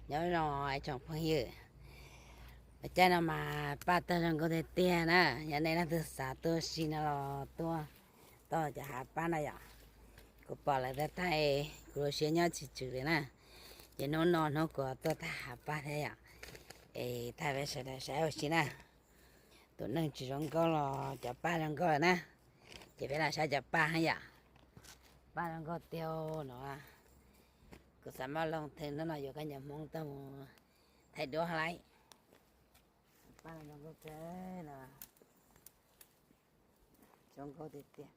Nyob zoo ib tsoom phooj ywg, ua caij no mas paj tawg zoo nkauj tiag tiag na. Yog nej leej twg xav tuaj si no los tuaj tau cov hav paj no yom. Kuv pom lawv thaij thaij kuv lub siab nyob tsis tswm li na. Ces hnub no hnub kuv tuaj thaij hav paj thiab yom. Es thaij peb sawv daws saib ua si na. Tus neeg tsis zoo nkauj los cov paj zoo nkauj lawm na. Ces peb los saib cov paj yom. Paj zoo nkauj tiag no. Kuv xav muab loo thwm hnub no yuav koj niam Hmoob tuaj mus thaij duab hab lauj. Paj zoo nkauj kawg no. Zoo nkauj tiag tiag.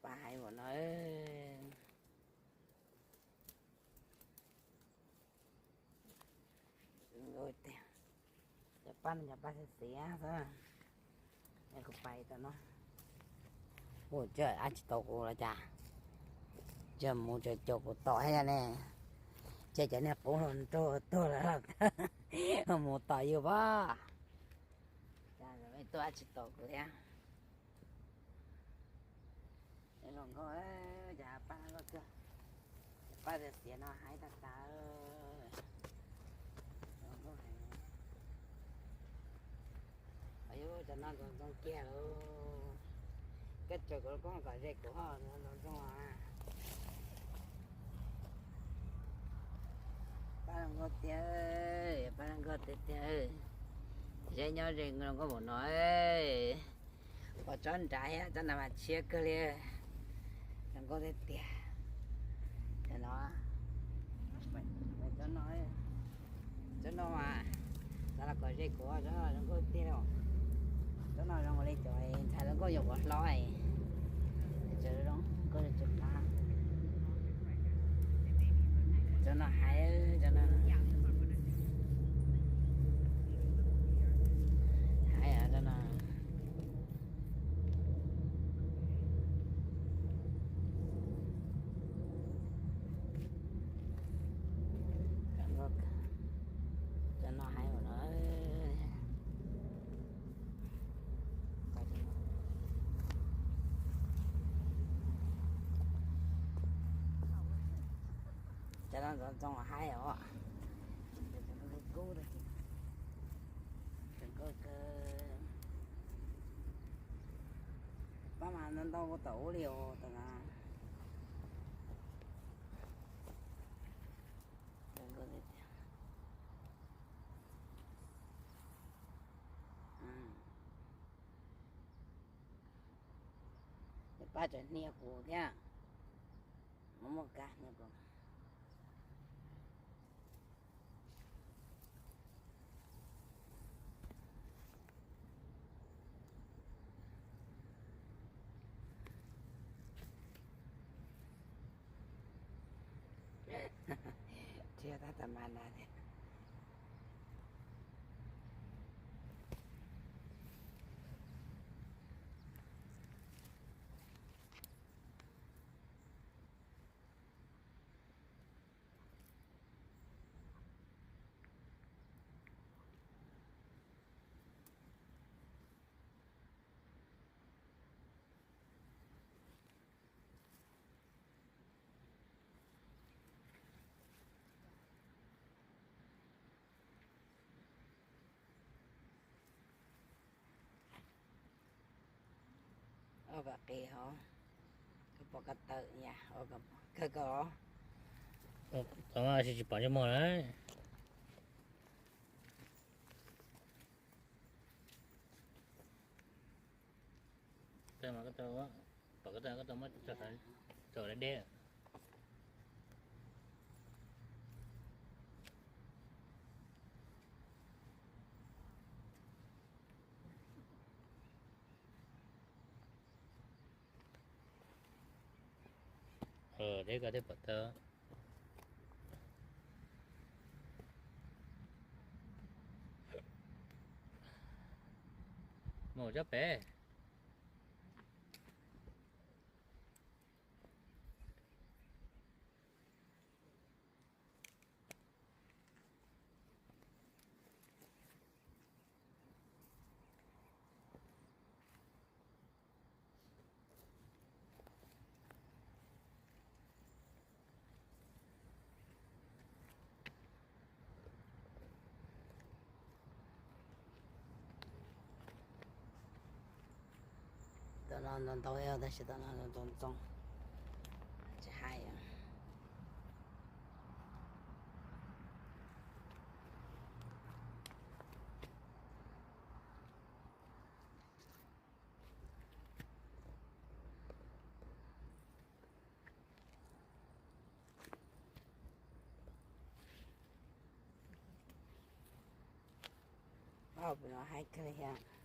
Paj hais ua no. Zoo nkauj tiag. Cov paj no cov paj xiav xiav xwb. Kuv pais tom no. Ua cas ab tsis tau kuv los cas. Cov mus tseem caum kuv tom thiab ne. Ces cov niag qub hluas nraug tuag lawm mus tom yus pab. Cas tuaj ab tsis tau kuv thiab. Zoo nkauj, cov paj zoo nkauj kawg. Cov paj xiav xiav no haib tag tag. Zoo nkauj heev. Yus cov no ntxoov ntxoo kiag lauj. Koj tsaws kuv lub koob kom ze kuv ho ntxoov ntxoo. Paj zoo nkauj tiag, paj zoo nkauj tiag tiag. Zeb nyob ze zoo nkauj npaum no. Pom tsob nrad thiab tsob nrad mas tshiab kawg li. Zoo nkauj tiag tiag. Cov no, cov no, cov no mas xav los kom ze kuv, cov no zoo nkauj tiag li. Cov no zoo li cov ntxhais hluas nkauj nyuam qhuav hlob, tseem zoo nkauj li tseem qab. Cov no hais, cov no hais cov no. Cov no hais ua no. Cov no ntxoov ntxoo haib os. Kub, paj mas ntau ntau tom ub li os, tom no. Paj tseem hnia kuv thiab. Muaj muaj kab hnia kuv. Tsis yog tab tom mas na thiab. Ua kom qis hov, koj pom ko taw nyaj, kawg kawg os. Tsis pom ntsej muag na. Pom ko taw, ko taw muab tso deb. Deb ko thiaj pom tau. Mus tsob pem. Ntau ntau tab sis tam no ntxoov ntxoo, tsis hais. Au, no hais kawg li thiab.